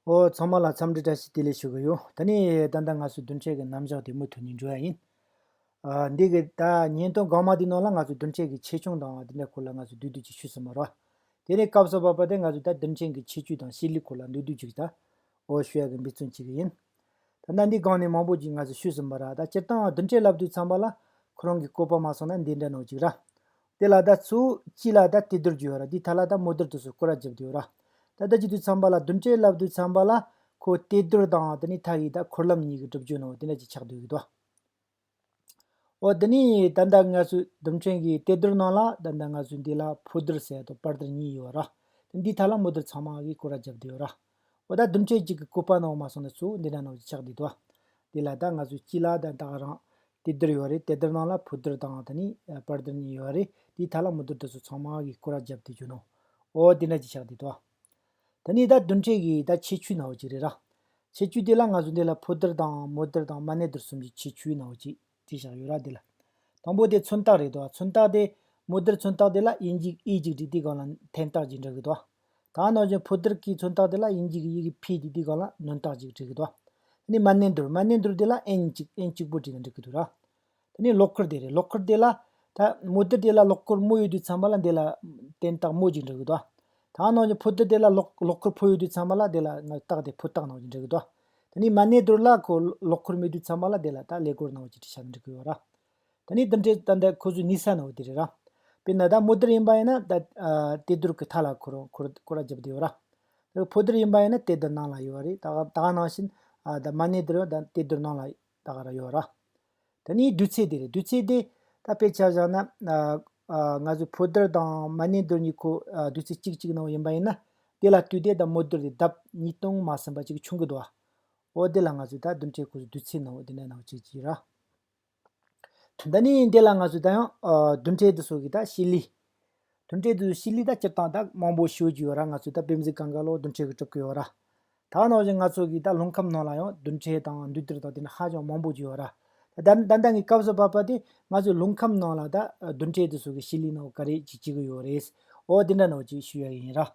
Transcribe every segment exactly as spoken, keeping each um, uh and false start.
ཨོ། ཚང་མ་ལ་འཚམས་འདྲི་བཀྲ་ཤིས་བདེ་ལེགས་ཞུ་གི་ཡོད། ད་ནི་ད་ལྟ་ང་ཚོའི་རྡུལ་ཕྲན་གྱི་རྣམ་གཞག་དེ་མུ་མཐུད་ནས་འགྲོ་ཡ་ཡིན། ཨ། འདི་གི་ད་བརྙན་ཐུང་སྒང་མ་དེའི་ནང་ལ་ང་ཚོས་རྡུལ་ཕྲན་གྱི་ཆེ་ཆུང་དང་དེ་འདྲ་སྐོར་ལ་ང་ཚོས་བསྡུས་བསྡུས་ཅིག་ཞུས་ཟིན་པ་རེད། དེ་ནས་སྐབས་སུ་བབ་པ་དེ་ང་ཚོས་ད་རྡུལ་ཕྲན་གྱི་ཁྱད་ཆོས་དང་བྱེད་ལས་སྐོར་ལ་བསྡུས་བསྡུས་ཅིག་ད་ཨོ་ཞུ་ཡ་གི་འབད་བརྩོན་བྱེད་ཀྱི་ཡིན། ད་ལྟ་འདི་སྒང་ནས་མང་པོ་ཅིག་ང་ཚོས་ཞུས་ཟིན་པ་རེད། ད་སྤྱིར་བཏང་རྡུལ་ཕྲན་ལབ་དུས་ཙམ་པ་ལ་ཁོ་རང་གི་བཀོད་པ་མ་སོང་ན་འདི་འདྲ་ནང་ཅིག་རེད། དེ་ལ་ད་གཙོ་བོ་དཀྱིལ་ལ་ད་ཏེ་རྡུལ་ཅིག་ཡོད་རེད། དེའི་མཐའ་ལ་ད་མོ་རྡུལ་དེ་ཚོ་སྐོར་ར་བརྒྱབ་བསྡད་ཡོད་རེད། ད་ལྟ་བྱེད་དུས་ཙམ་པ་ལ་རྡུལ་ཕྲན་ལབ་དུས་ཙམ་པ་ལ་ཁོ་ཏེ་རྡུལ་དང་དེ་ནས་མཐའ་ཡི་ད་འཁོར་ལམ་གཉིས་ཀྱི་གྲུབ་རྒྱུ་ནང་དེ་འདྲ་ཅིག་ཆགས་བསྡད་ཀྱི་འདུག། འོ། དེ་ནས་ད་ལྟ་ང་ཚོའི་རྡུལ་ཕྲན་གྱི་ཏེ་རྡུལ་ནང་ལ་ད་ལྟ་ང་ཚོའི་འདི་ལ་ཕོ་རྡུལ་ཟེར་ཡ་དང་བར་རྡུལ་གཉིས་ཡོད་ར། དེ་འདིའི་མཐའ་ལ་མོ་རྡུལ་ཚང་མ་གིས་སྐོར་ར་བརྒྱབ་བསྡད་ཡོད་ར། འོ། ད་རྡུལ་ཕྲན་གཅིག་གི་བཀོད་པ་ནང་མ་སོང་ན་གཙོ་བོ་འདི་འདྲ་ནང་ཆགས་བསྡད་འདུག། དེ་ལ་ད་ང་ཚོའི་དཀྱིལ་ལ་ད་ད་ག་རང་ཏེ་རྡུལ་ཡོད་རེད། ཏེ་རྡུལ་ནང་ལ་ཕོ་རྡུལ་དང་དེ་ནས་བར་རྡུལ་གཉིས་ཡོད་རེད། དེའི་མཐའ་ལ་མོ་རྡུལ་དེ་ཚོ་ཚང་མ་གིས་སྐོར་ར་བརྒྱབ་བསྡད་རྒྱུ་ནོ། འོ། དེ་འདྲ་ཅིག་ཆགས་བསྡད་འདུག། དེ་ནས་ད་རྡུལ་ཕྲན་གྱི་ད་ཁྱད་ཆོས་ནང་བ་ཅིག་རེད་ར། ཁྱད་ཆོས་དེ་ལ་ང་ཚོ་འདི་ལ་ཕོ་རྡུལ་དང་མོ་རྡུལ་དང་མ་ནེ་རྡུལ་གསུམ་གྱི་ཁྱད་ཆོས་ནང་བ་ཅིག་བྲིས་བཞག་ཡོད་ར། འདི་ལ་དང་པོ་དེ་མཚོན་རྟགས་རེད་དོ། མཚོན་རྟགས་དེ་མོ་རྡུལ་མཚོན་རྟགས་དེ་ལ་དབྱིན་ཇིའི་ཨི་ཅིག་བྲིས། དེའི་སྒང་ལ་ཐན་རྟགས་ཅིག་འབྲི་གི་འདུག། ད་ནང་བཞིན་ཕོ་རྡུལ་གྱི་མཚོན་རྟགས་དེ་ལ་དབྱིན་ཇིའི་ཡི་གེ་ཕི་དེ་དེའི་སྒང་ལ་ནོན་རྟགས་ཅིག་བྲིས་གི་འདུག། དེ་ནས་མ་ནེ་རྡུལ། མ་ནེ་རྡུལ་དེ་ལ་ཨེན་གཅིག་ཨེན་གཅིག་པོ་བྲིས་ནས་འབྲི་གི་འདུག་ར། དེ་ནས་ལོགས་སྐུར་དེ་རེད། ལོགས་སྐུར་དེ་ལ་ད་མོ་རྡུལ་དེ་ལ་ལོགས་སྐུར་མོ་ཡོད་དུས་ཙམ་པ་ལ་འདི་ལ་ཐན་རྟགས་མོ་ཅིག་འབྲི་གི་འདུག། ད་ནང་བཞིན་ཕོ་རྡུལ་དེ་ལ་ལོགས་ལོགས་སྐུར་ཕོ་ཡོད་དུས་ཙམ་པ་ལ་འདི་ལ་ང་རྟགས་དེ་ཕོ་རྟགས་ནང་བཞིན་འབྲི་གི་འདུག། དེ་ནས་མ་ནེ་རྡུལ་ལ་ཁོ་ལོགས་སྐུར་མེད་དུས་ཙམ་པ་ལ་འདི་ལ་ད་ཀླད་ཀོར་ནང་བཞིན་བྲིས་བཞག་འབྲི་གི་ཡོད་ར། དེ་ནས་རྡུལ་ཕྲན་ད་ལྟ་ཁོ་ཚོའི་ནུས་ས་ནང་བ་དེ་རེད་ར། དཔེར་ན་ད་མོ་རྡུལ་ཡིན་པ་ཡིན་ན་ད་ཨ་ཏེ་རྡུལ་གྱི་མཐའ་ལ་ཁོ་རང་ཁོ་ར་སྐོར་ར་བརྒྱབ་བསྡད་ཡོད་ར། ཕོ་རྡུལ་ཡིན་པ་ཡིན་ན་ཏེ་རྡུལ་ནང་ལ་ཡོད་རེད། ད་ག་ད་ག་ནང་བཞིན་ཨ་ད་མ་ནེ་རྡུལ་ཡང་ད་ཏེ་རྡུལ་ནང་ལ་ད་ག་ར་ཡོད་ར། དེ་ནས་བསྡུས་ཚད་དེ་རེད། བསྡུས་ཚད་དེ་ད་དཔེ་ཆ་བཞག་ན་ཨ་ཨ་ང་ཚོའི་ཕོ་རྡུལ་དང་མ་ནེ་རྡུལ་གཉིས་ཁོ་ཨ་བསྡུས་ཚད་གཅིག་གཅིག་ནང་ཡིན་པ་ཡིན་ན་དེ་ལ་ལྟོས་ཏེ་ད་མོ་རྡུལ་དེ་ལྡབ་ཉིས་སྟོང་མ་ཟིན་པ་ཅིག་ཆུང་གི་འདུག་ཨ། འོ། དེ་ལ་ང་ཚོས་ད་རྡུལ་ཕྲན་ཁོ་ཚོའི་བསྡུས་ཚད་ནང་འོ་དེ་འདྲ་ནང་གཅིག་གཅིག་ར། ད་ནི་འདི་ལ་ང་ཚོས་ད་ཡང་ཨ་རྡུལ་ཕྲན་དེ་ཚོ་གི་ད་བྱེད་ལས། རྡུལ་ཕྲན་དེ་ཚོའི་བྱེད་ལས་ད་སྤྱིར་བཏང་ད་མང་པོ་ཞེ་པོ་ཅིག་ཡོད་ར། ང་ཚོས་ད་བེམ་རྫས་སྐབས་འགའ་ལོ་རྡུལ་ཕྲན་གྱིས་གྲུབ་ཀྱི་ཡོད་ར། ད་ནང་བཞིན་ང་ཚོ་གི་ད་རླུང་ཁམས་ནང་ལ་ཡང་རྡུལ་ཕྲན་དང་འདུས་རྡུལ་དང་དེ་འདྲ་ཧ་ཅང་མང་པོ་ཅིག་ཡོད་ར། ད་ད་ལྟ་གི་སྐབས་སུ་བབ་པ་དེ་ང་ཚོའི་རླུང་ཁམས་ནང་ལ་ད་རྡུལ་ཕྲན་དེ་ཚོ་གི་བྱེད་ལས་ནང་ག་རེ་ཅིག་བྱེད་ཀྱི་ཡོད་རེད། འོ། དེ་འདྲ་ནང་ཅིག་ཞུ་ཡ་ཡིན་ར།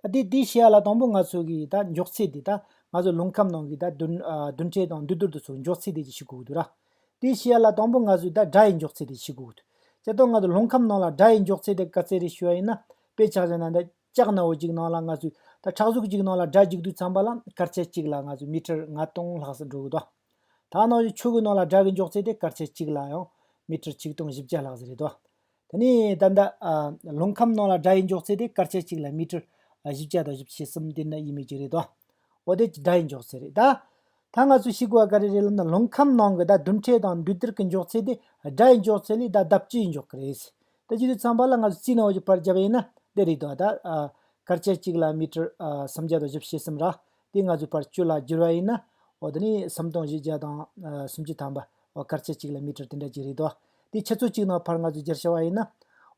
ད་དེ་དེ་བྱེད་ཡ་ལ་དང་པོ་ང་ཚོ་གི་ད་མགྱོགས་ཚད་དེ་ད་ང་ཚོ་རླུང་ཁམས་ནང་གི་ད་རྡུལ་ཨ་རྡུལ་ཕྲན་དང་འདུས་རྡུལ་དེ་ཚོ་མགྱོགས་ཚད་དེ་ཅིག་ཤེས་དགོས་ཀྱི་འདུག་ར། དེ་བྱེད་ཡ་ལ་དང་པོ་ང་ཚོས་ད་སྒྲ་ཡི་མགྱོགས་ཚད་དེ་ཤེས་དགོས་ཀྱི་འདུག། སྤྱིར་བཏང་ང་ཚོ་རླུང་ཁམས་ནང་ལ་སྒྲ་ཡི་མགྱོགས་ཚད་དེ་ག་ཚད་རེད་ཞུ་བ་ཡིན་ན། དཔེ་ཆ་བཞག་ན་ད་ལྕགས་ནང་བོ་གཅིག་ནང་ལ་ང་ཚོས་ད་ཁྲག་གཟུགས་གཅིག་ནང་ལ་སྒྲ་འཇུག་དུས་ཙམ་པ་ལ་སྐར་ཆ་གཅིག་ལ་ང་ཚོས་མི་ཊར་ལྔ་སྟོང་ལྷག་ཙམ་འགྲོ་གི་འདུག། ད་ནང་བཞིན་ཆུ་གི་ནང་ལ་སྒྲ་གི་མགྱོགས་ཚད་དེ་སྐར་ཆ་གཅིག་ལ་ཡང་མི་ཊར་ཆིག་སྟོང་བཞི་བརྒྱ་ལྷག་ཙམ་རེད་དོ། དེ་ནས་ད་ལྟ་ཨ་རླུང་ཁམས་ནང་ལ་སྒྲ་ཡི་མགྱོགས་ཚད་དེ་སྐར་ཆ་གཅིག་ལ་མི་ཊར་ཨ་བཞི་བརྒྱ་དང་བཞི་བཅུ་ཞེ་གསུམ་དེ་འདྲ་ཡིན་མིན་གྱི་རེད་དོ། འོ། དེ་སྒྲ་ཡི་མགྱོགས་ཚད་རེད་ད། ད་ང་ཚོས་ཤེས་དགོས་པ་ག་རེ་རེད་ལབ་ན། རླུང་ཁམས་ནང་གི་ད་རྡུལ་ཕྲན་དང་འདུས་རྡུལ་གྱི་མགྱོགས་ཚད་དེ་སྒྲ་ཡི་མགྱོགས་ཚད་ལས་ད་ལྡབ་བཅུ་ཡི་མགྱོགས་ཀྱི་རེད། ད་བྱེད་དུས་ཙམ་པ་ལ་ང་ཚོས་རྩིས་ནང་བཞིན་ཕར་བརྒྱབ་པ་ཡིན་ན་འདི་རེད་དོ། ད་ཨ་སྐར་ཆ་གཅིག་ལ་མི་ཊར་ཨ་སུམ་བརྒྱ་དང་བཞི་བཅུ་ཞེ་གསུམ་ར། དེ་ང་ཚོས་ཕར་བཅུ་ལ་བསྒྱུར་བ་ཡིན་ན། འོ། དེ་ནི་སུམ་སྟོང་བཞི་བརྒྱ་དང་ཨ་སུམ་ཅུ་ཐམ་པ། འོ། སྐར་ཆ་གཅིག་ལ་མི་ཊར་དེ་འདྲ་ཅིག་རེད་དོ། དེ་ཆུ་ཚོད་གཅིག་ནང་ཕར་ང་ཚོས་བསྒྱུར་བྱ་བ་ཡིན་ན།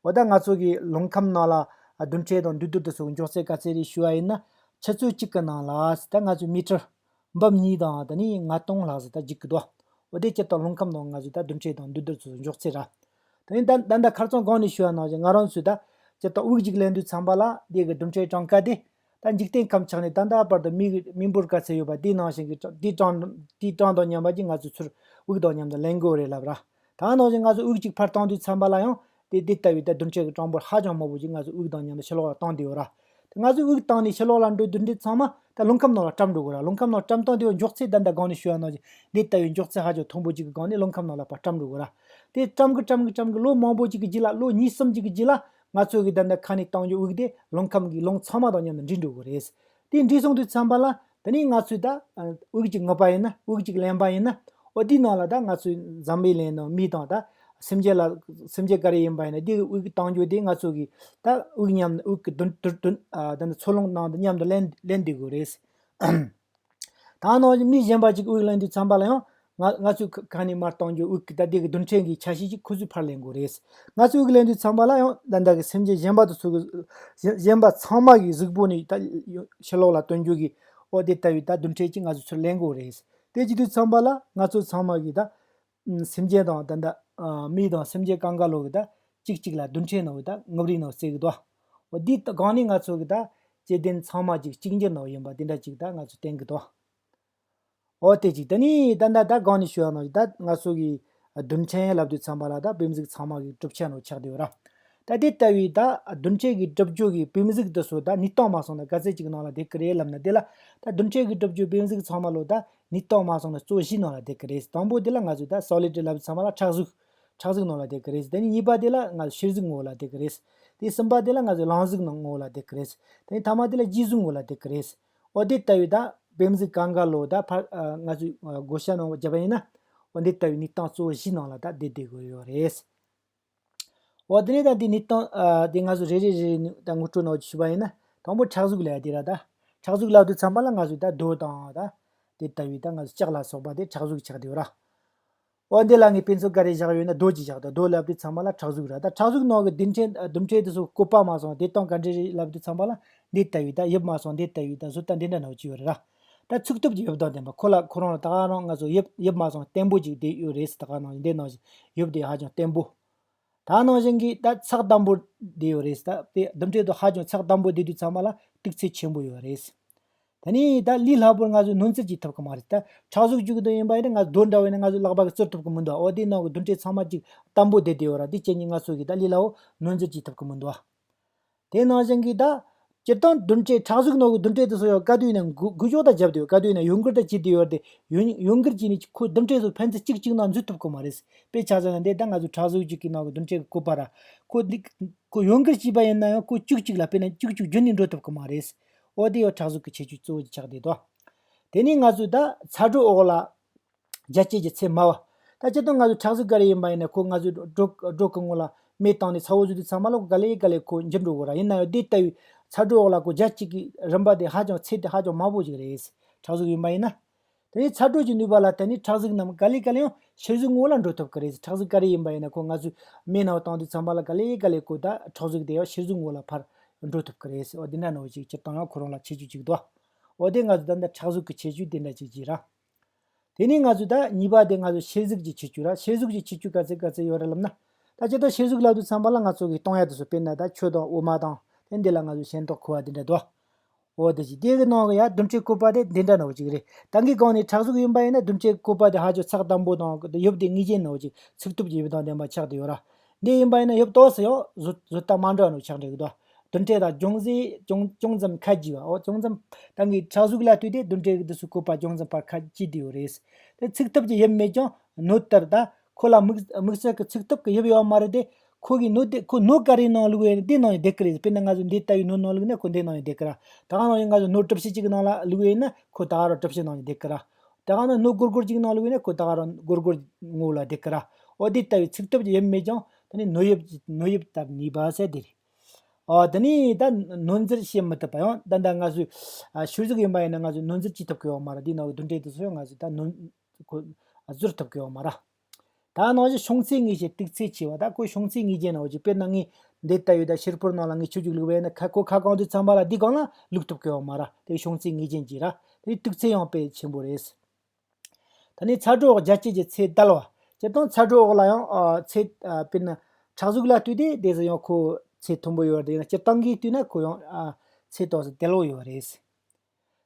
འོ། ད་ང་ཚོ་གི་རླུང་ཁམས་ནང་ལ་ཨ་རྡུལ་ཕྲན་དང་འདུས་རྡུལ་དེ་ཚོ་མགྱོགས་ཚད་ག་ཚད་རེད་ཞུ་བ་ཡིན་ན། ཆུ་ཚོད་གཅིག་གི་ནང་ལ་ད་ང་ཚོས་མི་ཊར་འབུམ་གཉིས་དང་ད་ནི་ལྔ་སྟོང་ལྷག་ཙམ་ད་འཇུག་གི་འདུག། འོ། དེ་སྤྱིར་བཏང་རླུང་ཁམས་ནང་ང་ཚོས་ད་རྡུལ་ཕྲན་དང་འདུས་རྡུལ་ཚོའི་མགྱོགས་ཚད་ར། ད་ནི་ད་ད་ལྟ་ཁ་རྩང་སྒང་ནས་ཞུ་བ་ནང་བཞིན་ང་རང་ཚོས་ད་སྤྱིར་བཏང་དབུགས་གཅིག་ལེན་དུས་ཙམ་པ་ལ་དེ་གི་རྡུལ་ཕྲན་གྲངས་ཀ་དེ་ད་འཇིག་རྟེན་ཁམས་ཆགས་ནས་ད་ལྟ་བར་དུ་མི་གི་མི་འབོར་ག་ཚད་ཡོད་པ་དེའི་ནང་བཞིན་གྱི་གྲངས་དེའི་གྲངས་དེའི་གྲངས་དང་མཉམ་པ་ཅིག་ང་ཚོས་ཚུར་དབུགས་དང་མཉམ་དུ་ལེན་དགོས་རེད་ལབ་ར། ད་ནང་བཞིན་ང་ཚོས་དབུགས་གཅིག་ཕར་བཏང་དུས་ཙམ་པ་ལ་ཡང་དེ་དེ་ལྟ་བུའི་ད་རྡུལ་ཕྲན་གྱི་གྲངས་འབོར་ཧ་ཅང་མང་པོ་ཅིག་ང་ཚོས་དབུགས་དང་མཉམ་དུ་ཕྱི་ལོགས་ལ་བཏང་བསྡད་ཡོད་ར། ང་ཚོས་དབུགས་བཏང་ནས་ཕྱི་ལོགས་ལ་འགྲོ་དུས་འདི་ཚང་མ་ད་རླུང་ཁམས་ནང་ལ་བཀྲམ་འགྲོ་དགོས་ར། རླུང་ཁམས་ནང་བཀྲམ་སྟངས་དེ་བ་མགྱོགས་ཚད་ད་ལྟ་སྒང་ནས་ཞུ་བ་ནང་བཞིན་འདི་ལྟ་བུའི་མགྱོགས་ཚད་ཧ་ཅང་མཐོན་པོ་ཅིག་གི་སྒང་ནས་རླུང་ཁམས་ནང་ལ་ཕར་བཀྲམ་འགྲོ་དགོས་ར། དེ་བཀྲམ་གི་བཀྲམ་གི་བཀྲམ་གི་ལོ་མང་པོ་ཅིག་གི་རྗེས་ལ། ལོ་གཉིས་གསུམ་ཅིག་གི་རྗེས་ལ་ང་ཚོ་གི་ད་ལྟ་ཁ་ནས་བཏང་རྒྱུ་དབུགས་དེ་རླུང་ཁམས་ཀྱི་རླུང་ཚང་མ་དང་མཉམ་དུ་འདྲེས་འགྲོ་དགོས་རེད། དེ་འདྲེས་སོང་དུས་ཙམ་པ་ལ་དེ་ནས་ང་ཚོས་ད་དབུགས་ཅིག་རྔུབ་པ་ཡིན་ན། དབུགས་ཅིག་ལེན་པ་ཡིན་ན། འོ། དེའི་ནང་ལ་ད་ང་ཚོས་འཛམ་བུའི་གླིང་ནང་མི་དང་ད་སེམས་ཅན་ལ་སེམས་ཅན་ག་རེ་ཡིན་པ་ཡིན་ན་དེ་གི་དབུགས་བཏང་རྒྱུ་དེ་ང་ཚོ་གི་ད་དབུགས་མཉམ་དབུགས་ཀྱི་དུན་དུར་དུན་ཨ་ད་ནི་འཚོ་རླུང་ནང་དུ་མཉམ་དུ་ལེན་ལེན་བསྡད་དགོས་རེད། ད་ནང་བཞིན་མི་གཞན་པ་ཅིག་དབུགས་ལེན་དུས་ཙམ་པ་ལ་ཡང་ང་ང་ཚོས་ཁ་ཁ་ནས་མར་གཏོང་རྒྱུ་དབུགས་ཀྱི་ད་ལྟའི་གི་རྡུལ་ཕྲན་གྱི་ཆ་ཤས་ཅིག་ཁོ་ཚོས་ཕར་ལེན་དགོས་རེད། ང་ཚོས་དབུགས་ལེན་དུས་ཙམ་པ་ལ་ཡང་ད་ལྟ་གི་སེམས་ཅན་གཞན་པ་དེ་ཚོ་གི་གཞན་གཞན་པ་ཚང་མ་གི་གཟུགས་པོ་ནས་ད་ཕྱི་ལོགས་ལ་ཐོན་རྒྱུ་གི། འོ། དེ་ལྟ་བུའི་ད་རྡུལ་ཕྲན་ཅིག་ང་ཚོས་ཚུར་ལེན་དགོས་རེད། དེ་བྱེད་དུས་ཙམ་པ་ལ་ང་ཚོ་ཚང་མ་གི་ད་སེམས་ཅན་དང་ད་ད་མི་དང་སེམས་ཅན་གང་ག་ལོ་གི་ད་གཅིག་གཅིག་ལ་རྡུལ་ཕྲན་ནང་གི་ད་རྔུབ་རིས་ནང་བརྩི་གི་འདུག། འོ། དེའི་སྒང་ནས་ང་ཚོ་གི་ད་ སྐྱེ་ལྡན་ཚང་མ་ཅིག་གཅིག་འགྱུར་ནང་ཡིན་པ་དེ་འདྲ་ཅིག་ད་ང་ཚོས་བསྟན་གྱི་འདུག་འོ་དེ་ཅིག་དེ་ནས་ད་ད་ད་གོང་ནས་ཞུ་ཡ་ནང་བཞིན་ད་ང་ཚོ་གི་རྡུལ་ཕྲན་ལབ་དུས་ཚང་མ་ལ་ད་བེམ་གཟུགས་ཚང་མ་གི་གྲུབ་ཆ་ནང་ཆགས་བསྡད་ཡོད་ར། ད་དེ་ལྟ་བུའི་ད་རྡུལ་ཕྲན་གྱི་གྲུབ་རྒྱུ་གི་བེམ་གཟུགས་དེ་ཚོ་ད་གནས་སྟངས་མ་སོང་ན་ག་ཚད་ཅིག་ནང་ལ་བསྡད་ཀྱི་རེད་ལབ་ན། དེ་ལ་ད་རྡུལ་ཕྲན་གྱི་གྲུབ་རྒྱུ་བེམ་གཟུགས་ཚང་མ་ལོ་ད་གནས་སྟངས་མ་སོང་ན་གཙོ་བཞིའི་ནང་ལ་བསྡད་ཀྱི་རེད། དང་པོ་དེ་ལ་ང་ཚོས་ད་སོ་ལིཌ་ལབ་དུས་ཚང་མ་ལ་ཁྲག་གཟུགས། ཁྲག་གཟུགས་ནང་ལ་བསྡད་ཀྱི་རེད། དེ་ནས་གཉིས་པ་དེ་ལ་ང་ཚོ་གཤེར་གཟུགས་ངོ་བོ་ལ་བསྡད་ཀྱི་རེད། དེ་གསུམ་པ་དེ་ལ་ང་ཚོ་རླངས་གཟུགས་ནང་ངོ་བོ་ལ་བསྡད་ཀྱི་རེད། དེ་ནས་ཐ་མ་དེ་ལ་ལྗིད་གཟུགས་ངོ་བོ་ལ་བསྡད་ཀྱི་རེད། འོ་དེ་ལྟ་བུའི་ད་བེམ་གཟུགས་གང་ག་ལོ་ད་ཕར་ཨ་ང་ཚོས་ཨ་བགོ་བཤའ་ནང་བརྒྱབ་པ་ཡིན་ན། འོ་འདི་ལྟ་བུའི་གནས་སྟངས་གཙོ་བོ་བཞིའི་ནང་ལ་ད་བསྡད་བསྡད་དགོས་ཡོད་རེད། འོ་དེ་ནས་ད་འདི་གནས་སྟངས་ཨ་དེ་ང་ཚོ་རེ་རེ་རེ་རེ་ནས་ད་ངོ་སྤྲོད་ནང་ཞུས་པ་ཡིན་ན། དང་པོ་ཁྲག་གཟུགས་ལབ་ཡ་དེ་ར། ད་ཁྲག་གཟུགས་ལབ་དུས་ཙམ་པ་ལ་ང་ཚོས་ད་རྡོ་དང་ད་དེ་ལྟ་བུའི་ད་ང་ཚོ་ལྕགས་ལ་སོགས་པ་དེ་ཁྲག་གཟུགས་ཆགས་བསྡད་ཡོད་ར། འོ་འདི་ལ་ངས་དཔེ་མཚོན་ག་རེ་བཞག་ཡོད་ན་རྡོ་ཅིག་བཞག་ད། རྡོ་ལབ་དུས་ཙམ་པ་ལ་ཁྲག་གཟུགས་ར། ད་ཁྲག་གཟུགས་ནང་གི་རྡུལ་ཕྲན་རྡུལ་ཕྲན་དེ་ཚོ་བཀོད་པ་མ་སོང་དེ་སྟངས་ག་འདྲ་རེད་ལབ་དུས་ཙམ་པ་ལ་འདི་ལྟ་བུའི་ད་དབྱིབས་མ་སོང་དེ་ལྟ་བུའི་ད་བཟོ་ལྟ་འདི་འདྲ་ནང་བཅུག་ཡོད་རེད་ར། ད་ཚུགས་ཐུབ་ཀྱི་དབྱིབས་དང་ལྡན་པ་ཁོ་ལ་ཁོ་རང་ལ་ད་ག་རང་ང་ཚོ་དབྱིབས་དབྱིབས་མ་སོང་བརྟན་པོ་ཅིག་བསྡད་ཡོད་རེད། ད་ག་ནང་བཞིན་འདི་ནང་བཞིན་དབྱིབས་དེ་ཧ་ཅང་བརྟན་པོ། ད་ནང་བཞིན་གྱི་ད་ཚགས་དམ་པོ་བསྡད་ཡོད་རེད། ད་དེ་རྡུལ་ཕྲན་དེ་ཧ་ཅང་ཚགས་དམ་པོ་བསྡད་དུས་ཙམ་པ་ལ་གཏུག་ཚད་ཆེན་པོ་ཡོད་རེད། དེ་ནས་ད་ལས་སླ་པོར་ང་ཚོས་སྣོན་འཛེར་བྱེད་ཐུབ་ཀྱི་མ་རེད། ད་ཁྲག་གཟུགས་བཅུག་གི་འདུག་ཡིན་པ་ཡིན་ན་ང་ཚོ་རྡོ་འདྲ་བོ་ཡིན་ན་ང་ཚོ་ལག་པ་གིས་བཙིར་ཐུབ་ཀྱི་མི་འདུག་འོ་དེའི་ནང་གི་རྡུལ་ཕྲན་ཚང་མ་ཅིག་དམ་པོ་བསྡད་བསྡད་ཡོད་ར། དེ་རྐྱེན་གྱིས་ང་ཚོ་གིས་ད་ལས་སླ་བོ་སྣོན་འཛེར་བྱེད་ཐུབ་ཀྱི་མི་འདུག་དེ་ནང་བཞིན་གྱི་ད་སྤྱིར་བཏང་རྡུལ་ཕྲན་ཁྲག་གཟུགས་ནང་གི་རྡུལ་ཕྲན་དེ་ཚོ་ཡང་ག་དུས་ཡིན་ན་འགུལ་འགུལ་ཕྱོགས་དང་རྒྱབ་བསྡད་ཡོད། ག་དུས་ཡིན་ན་ཡོད་འགུལ་དང་བྱེད་བསྡད་ཡོད་རེད་དེ། ཡོད་ཡོད་འགུལ་བྱས་ནས་ཁོ་རྡུལ་ཕྲན་ཚོ་ཕན་ཚུན་གཅིག་གཅིག་ནང་འཛུལ་ཐུབ་ཀྱི་མ་རེད། དཔེ་ཆ་བཞག་ན་འདི་ད་ང་ཚོ་ཁྲག་གཟུགས་གཅིག་གི་ནང་གི་རྡུལ་ཕྲན་གྱི་བཀོད་པ་ར། ཁོ་འདི་ཁོ་ཡོད་འགུལ་བྱས་པ་ཡིན་ན་ཡང་ཁོ་གཅིག་གཅིག་ལ་དཔེར་ན་གཅིག་གཅིག་རྒྱུན་ནས་འགྲོ་ཐུབ་ཀྱི་མ་རེད། འོ་དེ་ཡང་ཁྲག་གཟུགས་ཀྱི་ཁྱད་ཆོས་གཙོ་བོ་ཆགས་བསྡད་འདུག་དེ་ནས་ང་ཚོས་ད་ཚ་དྲོད་འོག་ལ་རྒྱ་སྐྱེད་ཀྱི་ཚད་དམའ་བ། ད་སྤྱིར་བཏང་ང་ཚོ་ཁྲག་གཟུགས་ག་རེ་ཡིན་པ་ཡིན་ན་ཁོ་ང་ཚོས་སྒྲོ་སྒྲོ་གི་ངོ་ལ་མེ་བཏང་ནས་ཚ་བོ་བཟོ་དུས་ཚང་མ་ལ་ཁོ་ག་ལེ་ག་ལེ་ཁོ་འགྱུར་འགྲོ་གི་ར། ཡིན་ན་ཡང་དེ་ལྟ་བུའི་ཚ་དྲོད་འོག་ལ་ཁོ་རྒྱ་སྐྱེད་ཀྱི་རིམ་པ་དེ་ཧ་ཅང་ཚད་དེ་ཧ་ཅང་དམའ་པོ་ཞིག་རེད། ཁྲག་གཟུགས་ཡིན་པ་ཡིན་ན། དེ་ནས་ཚ་དྲོད་ཀྱི་ནུས་པ་ལ་བརྟེན་ནས་ཁྲག་གཟུགས་རྣམས་ག་ལེ་ག་ལེ་ཡང་གཤེར་གཟུགས་ངོ་ལ་འགྲོ་ཐུབ་ཀྱི་རེད། ཁྲག་གཟུགས་ག་རེ་ཡིན་པ་ཡིན་ན་ཁོ་ང་ཚོས་མེ་ནང་བཏང་དུས་ཚང་མ་ལ་ག་ལེ་ག་ལེ་ཁོ་ད་ཁྲག་གཟུགས་དེ་ཡང་གཤེར་གཟུགས་ངོ་ལ་ཕར་འགྲོ་ཐུབ་ཀྱི་རེད། འོ་དེ་འདྲ་ནང་བཞིན་སྤྱིར་བཏང་ཡང་ཁོ་རང་ལ་ཁྱད་ཆོས་གཅིག་འདུག་འོ་དེ་ང་ཚོ་ད་ལྟ་ཁྲག་གཟུགས་ཀྱི་ཁྱད་ཆོས་དེ་འདྲ་གཅིག་གཅིག་ར། དེ་ནས་ང་ཚོས་ད་གཉིས་པ་དེ་ང་ཚོ་གཤེར་གཟུགས་ཀྱི་ཁྱད་ཆོས་ར། གཤེར་གཟུགས་ཀྱི་ཁྱད་ཆོས་ག་ཚད་ག་ཚད་ཡོད་རེད་ལབ་ན། ད་སྤྱིར་བཏང་གཤེར་གཟུགས་ལབ་དུས་ཚང་མ་ལ་ང་ཚོ་གིས་གཏོང་ཡ་དེ་ཚོ་དཔེར་ན་ད་ཆུ་དང་འོ་མ་དང་དེ་འདི་ལ་ང་ཚོ་ཤིང་ཏོག་ཁུ་བ་དེ་འདྲ་འདུག་འོ་དེ་ཅིག་དེ་གི་ནང་གི་ཡ་རྡུལ་ཕྲན་བཀོད་པ་དེ་འདི་འདྲ་ནང་བཞིན་རེད། ད་གིན་གོང་ནས་ཁྲག་གཟུགས་ཡིན་པ་ཡིན་ན་རྡུལ་ཕྲན་བཀོད་པ་དེ་ཧ་ཅང་ཚགས་དམ་པོ་དང་དབྱིབས་དེ་ངེས་ཅན་ནང་བཞིན་ཚུགས་ཐུབ་ཀྱི་དབྱིབས་དང་ལྡན་པ་ཆགས་བསྡད་ཡོད་ར། འདི་ཡིན་པ་ཡིན་ན་དབྱིབས་ཏོག་ཙམ་ཡང་བཟོ་བཟོ་ལྟ་མ་འདྲ་བ་ནང་ཆགས་འགྲོ་གི་འདུག་རྡུལ་ཕྲན་དང་ཅུང་ཟད་ཅུང་ཅུང་ཙམ་ཁ་གྱེས་པ། འོ་ཅུང་ཙམ་ད་གིན་ཁྲག་གཟུགས་ལ་ལྟོས་ཏེ་རྡུལ་ཕྲན་གྱི་དེ་ཚོ་བཀོད་པ་ཅུང་ཙམ་ཕར་ཁ་གྱེས་བསྡད་ཡོད་རེད། དེ་ཚུགས་ཐུབ་ཀྱི་དབྱིབས་མེད་ཀྱང་སྣོད་ལྟར་ད་ཁོ་ལ་དམིགས་དམིགས་བསལ་གྱི་ཚུགས་ཐུབ་ཀྱི་དབྱིབས་ཡོད་མ་རེད་དེ། ཁོ་གི་སྣོད་དེ་ཁོ་སྣོད་ག་རེའི་ནང་བླུགས་ཡོད་ན་དེའི་ནང་ནས་བསྡད་ཀྱི་རེད། དཔེར་ན་ང་ཚོ་འདི་ལྟ་བུའི་སྣོད་ནང་བླུགས་ན་ཁོ་འདིའི་ནང་ནས་བསྡད་ཀྱི་ར། ད་ག་ནང་བཞིན་ང་ཚོ་སྣོད་གྲུ་བཞི་གཅིག་གི་ནང་ལ་བླུགས་ཡོད་ན་ཁོ་ད་ག་རང་གྲུ་བཞི་ནང་ནས་བསྡད་ཀྱི་ར། ད་ག་ནང་སྣོད་སྒོར་སྒོར་གཅིག་ནང་བླུགས་ཡོད་ན་ཁོ་ད་ག་རང་སྒོར་སྒོར་ངོ་ལ་བསྡད་ཀྱི་ར། འོ་དེ་ལྟ་བུའི་ཚུགས་ཐུབ་ཀྱི་དབྱིབས་མེད་ཀྱང་དེ་ནི་སྣོད་དབྱིབས་ཀྱི་སྣོད་དབྱིབས་ལྟར་ནུས་པ་ཟེར་དེ་རེད། འོ་དེ་ནི་ད་སྣོན་འཛེར་བྱེད་མི་ཐུབ་པ་ཡང་ད་ལྟ་ང་ཚོས་ཨ་གཤེར་གཟུགས་ཡིན་པ་ཡིན་ན་ང་ཚོས་སྣོན་འཛེར་བྱེད་ཐུབ་ཀྱི་ཡོད་མ་རེད། དེའི་ནང་གི་རྡུལ་ཕྲན་དེ་ཚོ་ཡང་ང་ཚོས་ད་སྣོན་ཁོ་ཨ་བཟོ་ཐུབ་ཀྱི་ཡོད་མ་རེད། ད་ནང་བཞིན་ཤོང་ཚད་ངེས་ཅན་གཏུག་ཚད་ཆེ་བ། ད་ཁོ་ཤོང་ཚད་ངེས་ཅན་ནང་བཞིན་དཔེར་ན་ངས་འདི་ལྟ་བུའི་ད་གཤེར་ཕོར་ནང་ལ་ངས་ཆུ་ཅིག་བླུགས་པ་ཡིན་ན་ཁ་ཁོ་ཁ་གང་དུས་ཚང་མ་ལ་འདི་གང་ལ་བླུགས་ཐུབ་ཀྱི་ཡོད་མ་རེད། དེ་ཤོང་ཚད་ངེས་ཅན་གྱི་ར། དེ་གཏུག་ཚད་ཡང་དཔེ་ཆེན་པོ་རེད། ད་ནི་ཚ་དྲོད་འོག་རྒྱ་སྐྱེད་ཀྱི་ཚད་དལ་བ། སྤྱིར་བཏང་ཚ་དྲོད་འོག་ལ་ཡང་ཨ་ཚད་ཨ་དཔེར་ན་ཁྲག་གཟུགས་ལ་ལྟོས་ཏེ་དེ་ཚོ་ཡང་ཁོ་ཚད་མཐོན་པོ་ཡོད་རེད། ཡང་སྤྱིར་བཏང་གིས་བལྟས་ན་ཁོ་ཡང་ཨ་ཚད་ཏོག་ཙམ་དལ་བོ་ཡོད་རེད།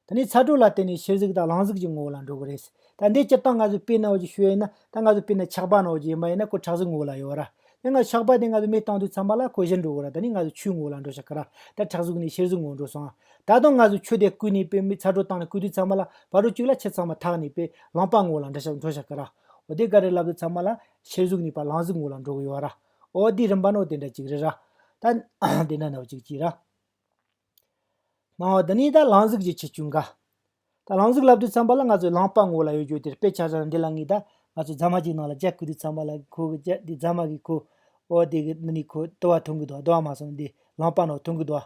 ད་ནི་ཚ་དྲོད་ལ་བརྟེན་ནས་གཤེར་གཟུགས་དང་རླངས་གཟུགས་ཀྱི་ངོ་བོ་ལ་འགྲོ་གི་རེད། ད་འདི་སྤྱིར་བཏང་ང་ཚོས་དཔེ་ནང་བཞིན་ཞུ་ཡ་ཡིན་ན་ད་ང་ཚོས་དཔེར་ན་ཆག་པ་ནང་བཞིན་ཡིན་པ་ཡིན་ན་ཁོ་ཁྲག་གཟུགས་ངོ་བོ་ལ་ཡོད་ར། དེ་ང་ཆག་པ་དེ་ང་ཚོས་མེ་བཏང་དུས་ཚང་མ་ལ་ཁོ་གཞན་འགྲོ་གི་ར། ད་ནི་ང་ཚོ་ཆུའི་ངོ་བོ་ལ་འགྲོ་ཤག་གི་ར། ད་ཁྲག་གཟུགས་ནས་གཤེར་གཟུགས་ངོ་བོ་འགྲོ་སོང་ཨ། ད་དུང་ང་ཚོས་ཆུ་དེ་བསྐོལ་ནས་དཔེ་མི་ཚ་དྲོད་བཏང་ནས་བསྐོལ་དུས་ཚང་མ་ལ་བར་དུ་གཅིག་ལ་ཆུ་ཚང་མ་འཐག་ནས་དཔེ་རླངས་པ་ངོ་བོ་ལ་འགྲོ་ཤག་འགྲོ་ཤག་གི་ར། འོ་དེ་ག་རེ་ལབ་དུས་ཚང་མ་ལ་གཤེར་གཟུགས་ནས་ཕར་རླངས་གཟུགས་ངོ་བོ་ལ་འགྲོ་གི་ཡོད་ར། འོ་དེ་རིམ་པ་ནོ་དེ་འདྲ་ཅིག་རེད་ར། ད་དེ་འདྲ་ནོ་ཅིག་ཅིག་ར། ནའོ་དེ་ནས་ད་རླངས་གཟུགས་ཀྱི་ཁྱད་ཆོས་འགའ། ད་རླངས་གཟུགས་ལབ་དུས་ཙམ་པ་ལ་ང་ཚོས་རླངས་པ་ངོ་ལ་ཡོད་རྒྱུ་དེར་དཔེ་ཆ་བཞག་ན་འདི་ལ་ངས་ད་ང་ཚོ་རྫ་མ་གཅིག་ནང་ལ་ཇ་བསྐོལ་དུས་ཙམ་པ་ལ་ཁོ་གི་ཇ་འདི་རྫ་མ་གི་ཁོ་འོ་དེ་གི་འདི་ནི་ཁོ་དུ་བ་ཐོན་གི་འདུག་དུ་བ་མ་སོང་འདི་རླངས་པ་ནང་ཐོན་གི་འདུག་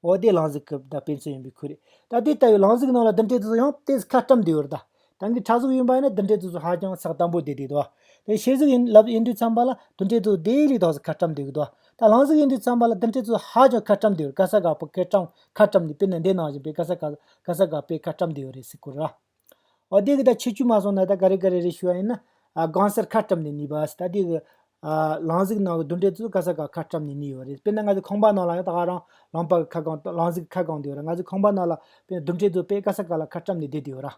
འོ་དེ་རླངས་གཟུགས་ཀྱི་ད་དཔེ་མཚོན་ཡིན་པའི་ཁུལ་རེད། ད་དེ་ལྟ་བུའི་རླངས་གཟུགས་ནང་ལ་རྡུལ་ཕྲན་དེ་ཚོ་ཡང་དེ་ཁ་བཀྲམ་བསྡད་ཡོད་རེད་ད། ད་གིན་ཁྲག་གཟུགས་ཡིན་པ་ཡིན་ན་རྡུལ་ཕྲན་དེ་ཚོ་ཧ་ཅང་ཚགས་དམ་པོ་བསྡད་བསྡད་འདུག་དེ་གཤེར་གཟུགས་ཡིན་ལབ་ཡིན་དུས་ཙམ་པ་ལ་རྡུལ་ཕྲན་དེ་ཚོ་དེ་ལས་ཏོག་ཙམ་ཁ་བཀྲམ་བསྡད་ཀྱི་འདུག་ད་རླངས་གཟུགས་ཡིན་དུས་ཙམ་པ་ལ་རྡུལ་ཕྲན་དེ་ཚོ་ཧ་ཅང་ཁ་བཀྲམ་བསྡད་ཡོད། ག་ས་ག་པོ་ཁ་བཀྲམ་ཁ་བཀྲམ་ནས་དཔེར་ན་འདི་ནང་བཞིན་པའི་ག་ས་ག་ག་ས་ག་པའི་ཁ་བཀྲམ་བསྡད་ཡོད་རེད་ཟེར་གོ་ར། འོ་དེ་གི་ད་ཁྱད་ཆོས་མ་སོང་ན་ད་ག་རེ་ག་རེ་རེད་ཞུ་བ་ཡིན་ན། ཨ་དགོང་སར་ཁ་བཀྲམ་ནས་ནུས་པ་ཟེར། ད་དེ་གི་ ཨ་རླུང་གཟུགས་ནང་གི་རྡུལ་ཕྲན་ཚོ་ག་ས་ག་ཁ་བཀྲམ་ནས་གནས་ཡོད་རེད། དཔེར་ན་ང་ཚོ་ཁང་པ་ནང་ལ་ཡང་ད་ག་རང་རླུང་པ་གི་ཁ་གང་རླུང་གཟུགས་ཁ་གང་བསྡད་ཡོད་ར། ང་ཚོ་ཁང་པ་ནང་ལ་དཔེར་ན་རྡུལ་ཕྲན་ཚོ་དཔེ་ག་ས་ག་ལ་ཁ་བཀྲམ་ནས་བསྡད་བསྡད་ཡོད་ར།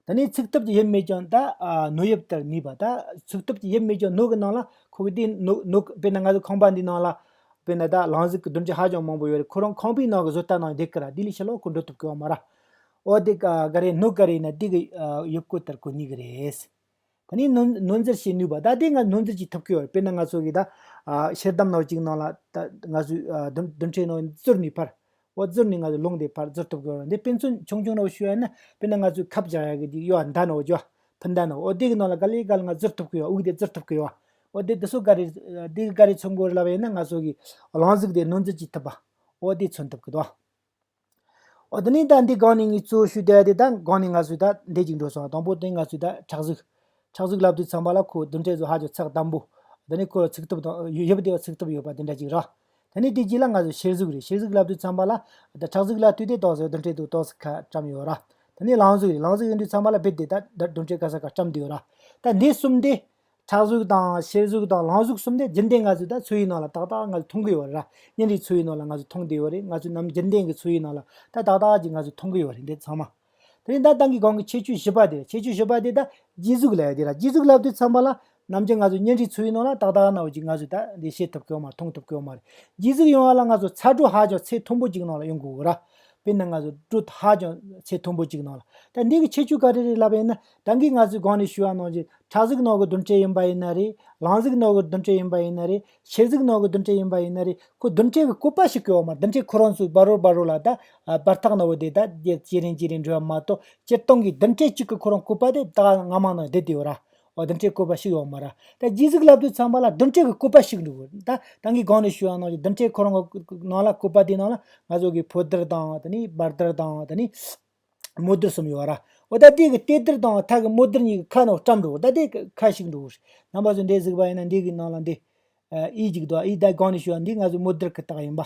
ད་ནི་ཚུགས་ཐུབ་ཀྱི་ཡབ་མེད་ཀྱང་ད་ཨ་སྣོད་ཡབ་ལྟར་གནས་པ། ད་ཚུགས་ཐུབ་ཀྱི་ཡབ་མེད་ཀྱང་སྣོད་ཀྱི་ནང་ལ་ཁོ་གི་དེ་སྣོད་སྣོད་དཔེར་ན་ང་ཚོ་ཁང་པ་འདི་ནང་ལ་དཔེར་ན་ད་རླུང་གཟུགས་ཀྱི་རྡུལ་ཕྲན་ཧ་ཅང་མང་པོ་ཡོད་རེད། ཁོ་རང་ཁང་པའི་ནང་གི་བཟོ་ལྟ་ནང་བསྡད་ཀྱི་ར། དེ་ལས་ཕྱི་ལོགས་ཁོ་འགྲོ་ཐུབ་ཀྱི་ཡོད་མ་ར། འོ་དེ་ག་ག་རེ་སྣོད་ག་རེ་ཡིན་ན་དེ་གི་ཨ་ཡབ་བཀོད་ལྟར་གོ་ནི་གི་རེད། ད་ནི་སྣོན་སྣོན་འཛེར་བྱེད་ནུས་པ། ད་དེ་ང་སྣོན་འཛེར་གྱིས་ཐུབ་ཀྱི་ཡོད་རེད། དཔེར་ན་ང་ཚོ་གི་ད་ཨ་ཤེལ་དམ་ནང་གཅིག་ནང་ལ་ད་ང་ཚོའི་ཨ་རྡུལ་རྡུལ་ཕྲན་ནང་འཛུལ་ནས་ཕར། འོ་འཛུལ་ནས་ང་ཚོ་རླུང་དེ་ཕར་འཛུལ་ཐུབ་ཀྱི་ཡོད་རེད། འདི་དཔེ་མཚོན་ཆུང་ཆུང་རང་ཞུ་ཡ་ན་དཔེར་ན་ང་ཚོའི་ཁབ་རྒྱག་ཡ་གི་འདི་གཡོ་བ་མདའ་ནོ་ཇོ། འཕུར་མདའ་ནོ། འོ་དེ་གི་ནང་ལ་ག་ལེ་ག་ལེ་ང་འཛུལ་ཐུབ་ཀྱི་ཡོད། དབུགས་དེ་འཛུལ་ཐུབ་ཀྱི་ཡོད། འོ་དེ་དེ་ཚོ་ག་རེ་དེ་ག་རེ་མཚོན་གྱི་ཡོད་རེད་ལབ་ཡིན་ན་ང་ཚོ་གི་རླུང་གཟུགས་དེ་སྣོན་འཛེར་གྱིས་ཐུབ་པ། འོ་དེ་མཚོན་ཐུབ་ཀྱི་འདུག་འོ་དེ་ནས་ད་འདི་སྒང་ནས་ངས་གཙོ་བོ་ཞུ་བསྡད་ཡ་དེ་ད་སྒང་ནས་ང་ཚོས་ད་འདི་ཅིག་འགྲོ་སོང་། དང་པོ་དེ་ང་ཚོས་ད་ཁྲག་གཟུགས། ཁྲག་གཟུགས་ལབ་དུས་ཙམ་པ་ལ་ཁོ་རྡུལ་ཕྲན་ཚོ་ཧ་ཅང་ཚགས་དམ་པོ། དེ་ནས་ཁོ་ཚུགས་ཐུབ་དང་ཡོད་པ་དེ་བ་ཚུགས་ཐུབ་ཡོད་པ་དེ་འདྲ་ཅིག་ར། དེ་ནས་དེ་རྗེས་ལ་ང་ཚོ་གཤེར་གཟུགས་རེད། གཤེར་གཟུགས་ལབ་དུས་ཙམ་པ་ལ་ད་ཁྲག་གཟུགས་ལ་ལྟོས་ཏེ་ཏོག་ཙམ་རྡུལ་ཕྲན་དུ་ཏོག་ཙམ་ཁ་བཀྲམ་ཡོད་ར། དེ་ནས་རླུང་གཟུགས་རེད། རླུང་གཟུགས་ཡིན་དུས་ཙམ་པ་ལ་རྦད་དེ་ད་རྡུལ་ཕྲན་ག་ས་ག་བཀྲམ་བསྡད་ཡོད་ར། ད་འདི་གསུམ་དེ། ཁྲག་གཟུགས་དང་གཤེར་གཟུགས་དང་རླུང་གཟུགས་གསུམ་དེ་རྒྱུན་ལྡན་ང་ཚོས་ད་འཚོ་བའི་ནང་ལ་ཏག་ཏག་ང་ཚོས་མཐོང་གི་ཡོད་རེད་ར། ཉིན་རེའི་འཚོ་བའི་ནང་ལ་ང་ཚོས་མཐོང་བསྡད་ཡོད་རེད། ང་ཚོས་ནམ་རྒྱུན་ལྡན་གྱི་འཚོ་བའི་ནང་ལ་ད་ཏག་ཏག་ཅིག་ང་ཚོས་མཐོང་གི་ཡོད་རེད། འདི་ཚང་མ། དེ་རིང་ད་ད་གིན་གོང་གི་ཁྱད་ཆོས་བཞི་པ་དེ་རེད། ཁྱད་ཆོས་བཞི་པ་དེ་ད་ལྗིད་གཟུགས་ལབ་ཡ་དེ་ར། ལྗིད་གཟུགས་ལབ་དུས་ཙམ་པ་ལ་ནམ་རྒྱུན་ང་ཚོ་ཉིན་རེའི་འཚོ་བའི་ནང་ལ་ཏག་ཏག་ནང་བཞིན་ང་ཚོས་ད་འདི་ཤེས་ཐུབ་ཀྱི་ཡོད་མ་རེད། མཐོང་ཐུབ་ཀྱི་ཡོད་མ་རེད། ལྗིད་གཟུགས་ཡོང་བ་ལ་ང་ཚོ་ཚ་དྲོད་ཧ་ཅང་ཚད་མཐོན་པོ་ཅིག་ནང་ལ་ཡོང་དགོས་ར། དཔེར་ན་ང་ཚོ་དྲོད་ཧ་ཅང་ཚད་མཐོན་པོ་ཅིག་ནང་ལ། ད་འདི་གི་ཁྱད་ཆོས་ག་རེ་རེད་ལབ་ཡིན་ན་ད་གིན་ང་ཚོས་གོང་ནས་ཞུས་པ་ནང་བཞིན་ཁྲག་གཟུགས་ནང་གི་རྡུལ་ཕྲན་ཡིན་པ་ཡིན་ན་རེད། རླུང་གཟུགས་ནང་གི་རྡུལ་ཕྲན་ཡིན་པ་ཡིན་ན་རེད། གཤེར་གཟུགས་ནང་གི་རྡུལ་ཕྲན་ཡིན་པ་ཡིན་ན་རེད། ཁོ་རྡུལ་ཕྲན་གྱི་བཀོད་པ་ཤེས་ཀྱི་ཡོད་མ་རེད། རྡུལ་ཕྲན་ཁོ་རང་ཚོའི་བར་རོ་བར་རོ་ལ་ད་ཨ་བར་ཐག་ནང་བོ་དེ་ད་ཇེ་ཇེ་རིང་ཇེ་རིང་འགྲོ་བ་མ་གཏོགས་སྤྱིར་བཏང་གི་རྡུལ་ཕྲན་གཅིག་གི་ཁོ་རང་བཀོད་པ་དེ་ད་སྔ་མ་ནང་བསྡད་དེ་ཡོད་ར། འོ་རྡུལ་ཕྲན་བཀོད་པ་ཤེས་ཀྱི་ཡོད་མ་རེད། ད་ལྗིད་གཟུགས་ལབ་དུས་ཙམ་པ་ལ་རྡུལ་ཕྲན་གྱི་བཀོད་པ་ཤེས་ཀྱི་འདུག་ད་ད་གིན་གོང་ནས་ཞུས་པ་ནང་བཞིན་རྡུལ་ཕྲན་ཁོ་རང་གི་ནང་ལ་བཀོད་པ་དེ་ནང་ལ་ང་ཚོ་གི་ཕོ་རྡུལ་དང་དེ་ནས་བར་རྡུལ་དང་དེ་ནས་མོ་རྡུལ་གསུམ་ཡོད་ར། འོ་ད་དེ་གི་ལྟེ་རྡུལ་དང་མཐའ་གི་མོ་རྡུལ་གཉིས་ཀྱི་ཁ་ནང་བཀྲམ་འགྲོ། ད་དེ་ཁ་ཤེས་འགྲོ། རྣམ་པ་ཚོ་འདི་གཟིགས་པ་ཡིན་ན་འདི་གི་ནང་ལ་འདི་ཨ་ཨི་ཅིག་འདུག་ཨི་ད་གོང་ནས་ཞུས་པ་འདི་ང་ཚོའི་མོ་རྡུལ་གྱི་རྟགས་ཡིན་པ།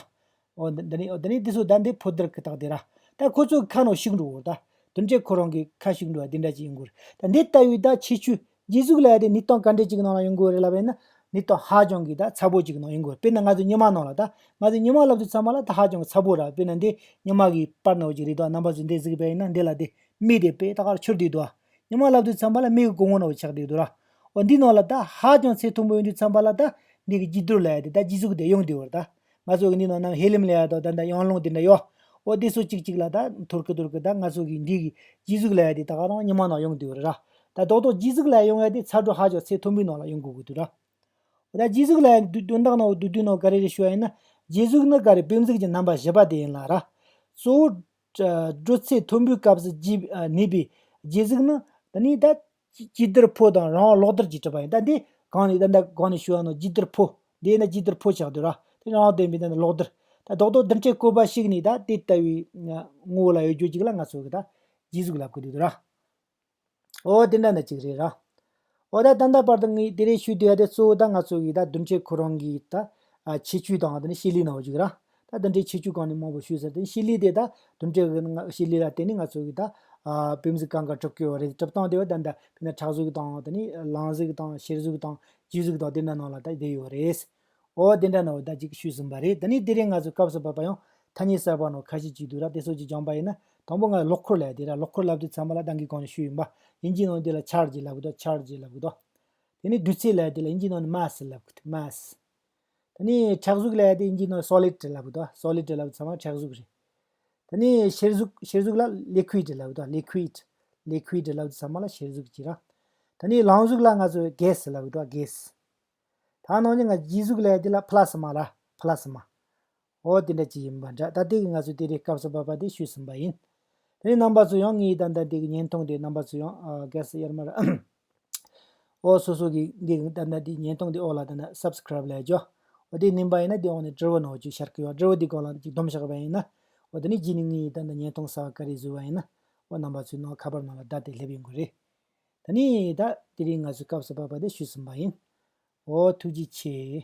འོ་འདི་འདི་ནི་འོ་འདི་ནི་འདི་ཚོ་ད་འདི་ཕོ་རྡུལ་གྱི་རྟགས་དེ་ར། ད་ཁོ་ཚོའི་ཁ་ནང་ཞུགས་འགྲོ་གི་རེད། ད་རྡུལ་ཕྲན་ཁོ་རང་གི་ཁ་ཞུགས་འགྲོ་བ་འདི་འདྲ་ཅིག་ཡིན་དགོས་རེད། ད་འདི་ལྟ་བུའི་ད་ཁྱད་ཆོས་ལྗིད་གཟུགས་ལབ་ཡ་དེ་གནས་སྟངས་ག་འདྲ་ཅིག་ནང་ལ་ཡོང་གི་ཡོད་རེད་ལབ་པ་ཡིན་ན་གནས་སྟངས་ཧ་ཅང་གི་ད་ཚ་པོ་ཅིག་ནང་ཡོང་གི་ཡོད་རེད། དཔེར་ན་ང་ཚོ་ཉི་མ་ནང་ལ་ད་ང་ཚོ་ཉི་མ་ལབ་དུས་ཙམ་པ་ལ་ད་ཧ་ཅང་གི་ཚ་པོ་ར། དཔེར་ན་འདི་ཉི་མ་གི་པར་ནང་ཅིག་རེད་དོ། རྣམ་པ་ཚོས་འདི་གཟིགས་པ་ཡིན་ན་འདི་ལ་དེ་མེ་དེ་དཔེ་ད་གར་འཕྱུར་བསྡད་འདུག་ཉི་མ་ལབ་དུས་ཙམ་པ་ལ་མེ་གི་སྒོ་ངོ་ནང་ཆགས་བསྡད་འདུག་ར། འོ་འདི་ནང་ལ་ད་ཧ་ཅང་ཚད་མཐོན་པོ་ཡོང་དུས་ཙམ་པ་ལ་ད་འདི་གི་ལྗིད་རྡུལ་ལབ་ཡ་དེ་ད་ལྗིད་གཟུགས་དེ་ཡོང་བསྡད་ཡོད་རེད། ད་ང་ཚོ་གི་འདི་ནང་ནང་ཧེ་ལིམ་ལབ་ཡ་དང་ད་ད་ཡང་རླུང་དེ་འདྲ་ཡོད། འོ་དེ་ཚོ་གཅིག་གཅིག་ལ་ད་འཐོར་གི་འཐོར་གི་ད་ང་ཚོ་གི་འདི་གི་ལྗིད་གཟུགས་ལབ་ཡ་དེ་ད་ག་རང་ཉི་མ་ནང་ཡོང་བསྡད་ཡོད་རེད་ར། ད་རྡོག་རྡོག་ལྗིད་གཟུགས་ལབ་ཡ་ཡོང་ཡ་དེ་ཚ་དྲོད་ཧ་ཅང་ཚད་མཐོན་པོའི་ནང་ལ་ཡོང་དགོས་ཀྱི་འདུག་ར། ད་ལྗིད་གཟུགས་ལ་དུ་དོན་དག་ནང་དུ་དུས་ནང་ག་རེ་རེ་ཞུ་བ་ཡིན་ན། ལྗིད་གཟུགས་ནི་ག་རེ་དཔེ་མཛུག་གི་རྣམ་པ་བཞི་པ་དེ་ཡིན་ལ་ར། གཙོ་བོ། དྲོད་ཚད་མཐོན་པོའི་སྐབས་སུ་ལྗིད་གནས་པའི་ལྗིད་གཟུགས་ནི་ད་ནི་ད་ལྗིད་རྡུལ་ཕོ་དང་རང་དབང་གློག་རྡུལ་གྱིས་གྲུབ་པ་ཡིན། ད་འདི་གང་ནས་ད་ད་གང་ནས་ཞུ་བ་ནང་ལྗིད་རྡུལ་ཕོ་འདི་ཡིན་ན་ལྗིད་རྡུལ་ཕོ་ཆགས་འདུག་ར། དེ་རང་དབང་ལྡན་པའི་ད་ནི་གློག་རྡུལ། ད་རྡོག་རྡོག་རྡུལ་ཕྲན་བཀོད་པ་ཞིག་ནི་ད་དེ་ལྟ་བུའི་ངོ་བོ་ལ་ཡོད་རྒྱུ་ཅིག་ལ་ང་ཚོ་གི་ད་ལྗིད་གཟུགས་ལབ་གི་འདུག་ར། འོ་དེ་འདྲ་འདྲ་ཅིག་རེད་ར། འོ་ད་ད་ལྟ་བར་དུ་ངས་དེ་རིང་ཞུས་བསྡད་ཡ་དེ་གཙོ་བོ་ད་ང་ཚོ་གི་ད་རྡུལ་ཕྲན་ཁོ་རང་གི་ད་ཨ་ཁྱད་ཆོས་དང་དེ་ནི་བྱེད་ལས་ནང་བཞིན་ར། ད་རྡུལ་ཕྲན་ཁྱད་ཆོས་གང་ནས་མང་པོ་ཞུས་ཟེར་དེ་བྱེད་ལས་དེ་ད་རྡུལ་ཕྲན་གི་ནང་བྱེད་ལས་ལ་བརྟེན་ནས་ང་ཚོ་གི་ད་ཨ་དཔེ་མཛུག་གང་ག་གྲུབ་ཀྱི་ཡོད་རེད། གྲུབ་སྟངས་དེ་བ་ད་ད་དཔེར་ན་ཁྲག་གཟུགས་དང་དེ་ནི་རླུང་གཟུགས་དང་གཤེར་གཟུགས་དང་ལྗིད་གཟུགས་དང་དེ་འདྲ་ནང་ལ་ད་བསྡད་ཡོད་རེད། འོ་དེ་འདྲ་ནང་ད་ཅིག་ཞུས་ཟིན་པ་རེད། དེ་ནི་དེ་རིང་ང་ཚོ་སྐབས་སུ་བབ་པ་ཡང་ཐ་སྙད་གསར་པ་ནང་ཁ་ཤས་ཅིག་འདུག་ར། དེ་ཚོ་ཅིག་སྦྱངས་པ་ཡིན་ན་དང་པོ་ང་གློག་འཁོར་ལབ་ཡ་དེ་ར། གློག་འཁོར་ལབ་དུས་ཚང་མ་ལ་ད་གིན་གོང་ནས་ཞུས་ཡིན་པ། དབྱིན་ཇིའི་ནང་དེ་ལ་ཆར་ཇི་ལབ་གི་འདུག་ཆར་ཇི་ལབ་གི་འདུག་དེ་ནི་རྡུལ་ཚད་ལབ་ཡ་དེ་ལ་དབྱིན་ཇིའི་ནང་ནས་མཱ་སི་ལབ་གི་འདུག་མཱ་སི། དེ་ནི་ཁྲག་གཟུགས་ལབ་ཡ་དེ་དབྱིན་ཇིའི་ནང་སོ་ལིཌ་ལབ་གི་འདུག་སོ་ལིཌ་ལབ་དུས་ཚང་མ་ཁྲག་གཟུགས་རེད། དེ་ནི་གཤེར་གཟུགས་གཤེར་གཟུགས་ལ་ལི་ཁུ་ཨིཌ་ལབ་གི་འདུག་ལི་ཁུ་ཨིཌ། ལི་ཁུ་ཨིཌ་ལབ་དུས་ཚང་མ་ལ་གཤེར་གཟུགས་ཅིག་ར། དེ་ནི་རླུང་གཟུགས་ལ་ང་ཚོས་གེ་སི་ལབ་གི་འདུག་གེ་སི། ད་ནང་བཞིན་ང་ལྗིད་གཟུགས་ལབ་ཡ་དེ་ལ་ཕི་ལ་སི་མ་ར། ཕི་ལ་སི་མ། འོ་དེ་འདྲ་ཅིག་ཡིན་པ་འདྲ། ད་དེ་གི་ང་ཚོས་དེ་རིང་སྐབས་སུ་བབ་པ་དེ་ཞུས་ཟིན་པ་ཡིན། དེ་ནས་རྣམ་པ་ཚོ་ཡང་ངའི་ད་ལྟ་དེ་གི་བརྙན་ཐུང་དེ་རྣམ་པ་ཚོ་ཡང་ཨ་གལ་སྲིད་ཡར་མར་འོ་སོ་སོ་གི་འདི་གི་ད་ལྟ་དེ་བརྙན་ཐུང་དེ་འོག་ལ་ད་ནི་སབ་སི་ཀ་རབ་ལབ་རྒྱུ། འོ་དེ་ནིམ་པ་ཡིན་ན་དེ་འོག་ནས་དྲི་བ་ནང་ཅིག་ཤར་གི་ཡོད། དྲི་བ་དེ་སྐོར་ལ་ཅིག་སྡོམ་བཞག་པ་ཡིན་ན། འོ་དེ་ནས་རྗེས་ནས་ངའི་ད་ལྟ་བརྙན་ཐུང་གསར་པ་ག་རེ་བཟོས་པ་ཡིན་ན། འོ་རྣམ་པ་ཚོའི་ནང་ཁ་པར་ནང་ལ་བརྡ་དེ་སླེབས་ཡོང་གི་རེད། ད་ནི་ད་དེ་རིང་ང་ཚོའི་སྐབས་སུ་བབ་པ་དེ་ཞུས་ཟིན་པ་ཡིན། འོ་ཐུགས་རྗེ་ཆེ།